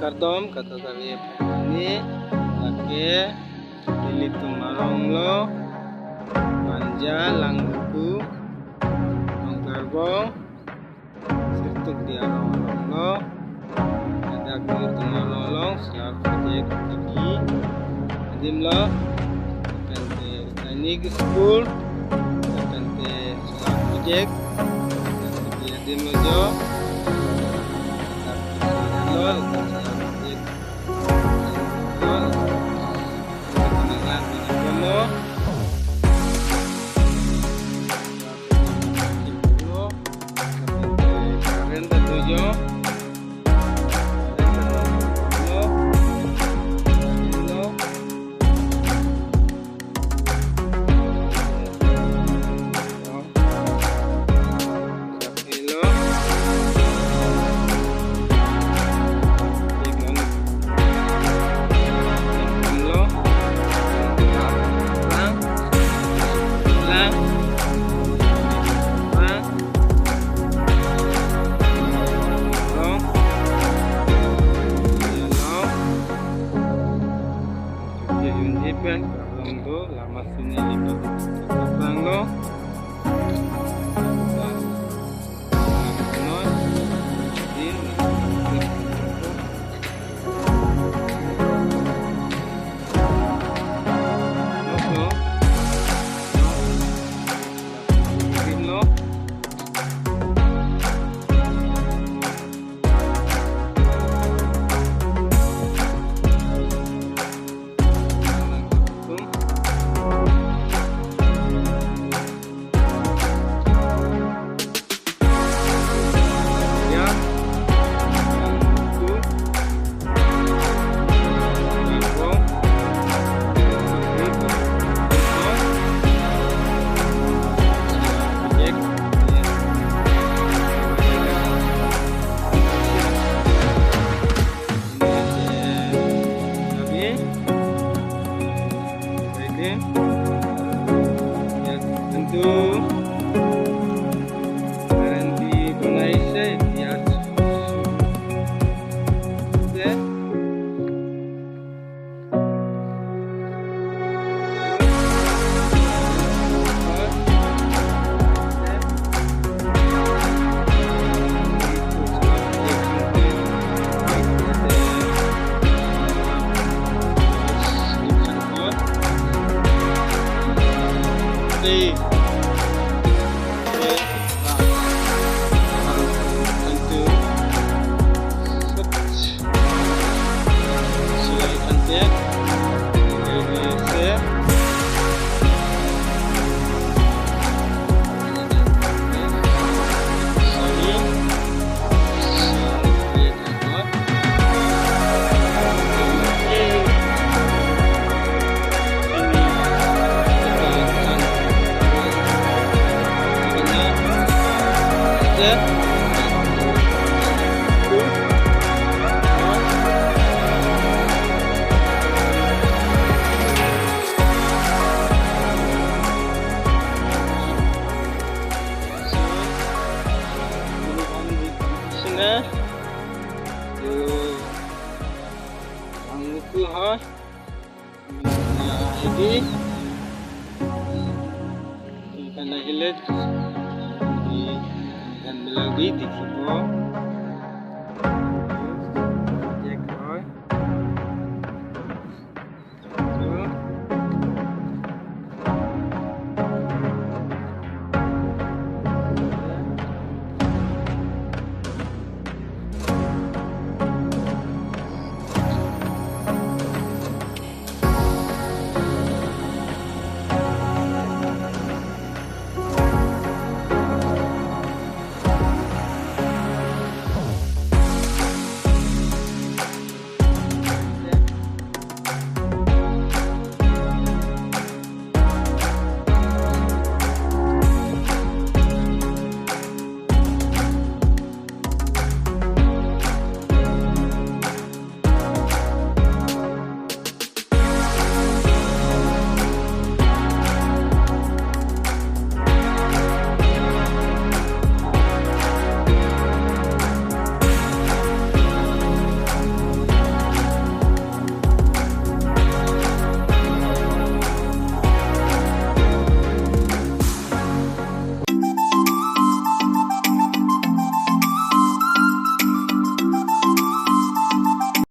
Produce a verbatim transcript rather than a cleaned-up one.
Kardom kadokave aphan, lake Nelitum arong lo, Panja, Langvoku, Nongkrarbong, Sirtukdi arong along lo. Ladak Nelitum arong along Solar Project kebi adim lo. Lapen ke Sainik School, lapen ke Solar Project kebi adim lo jo. Ladak kebi lo, ladak Solar Project lo. Kejunji pen karlong do, lama sini lipat. Karlong do. Tentu R and D bonai se dia. Sini, yo, ang luku ha. Ini, ini kan hilet di, kan melagi di kibo.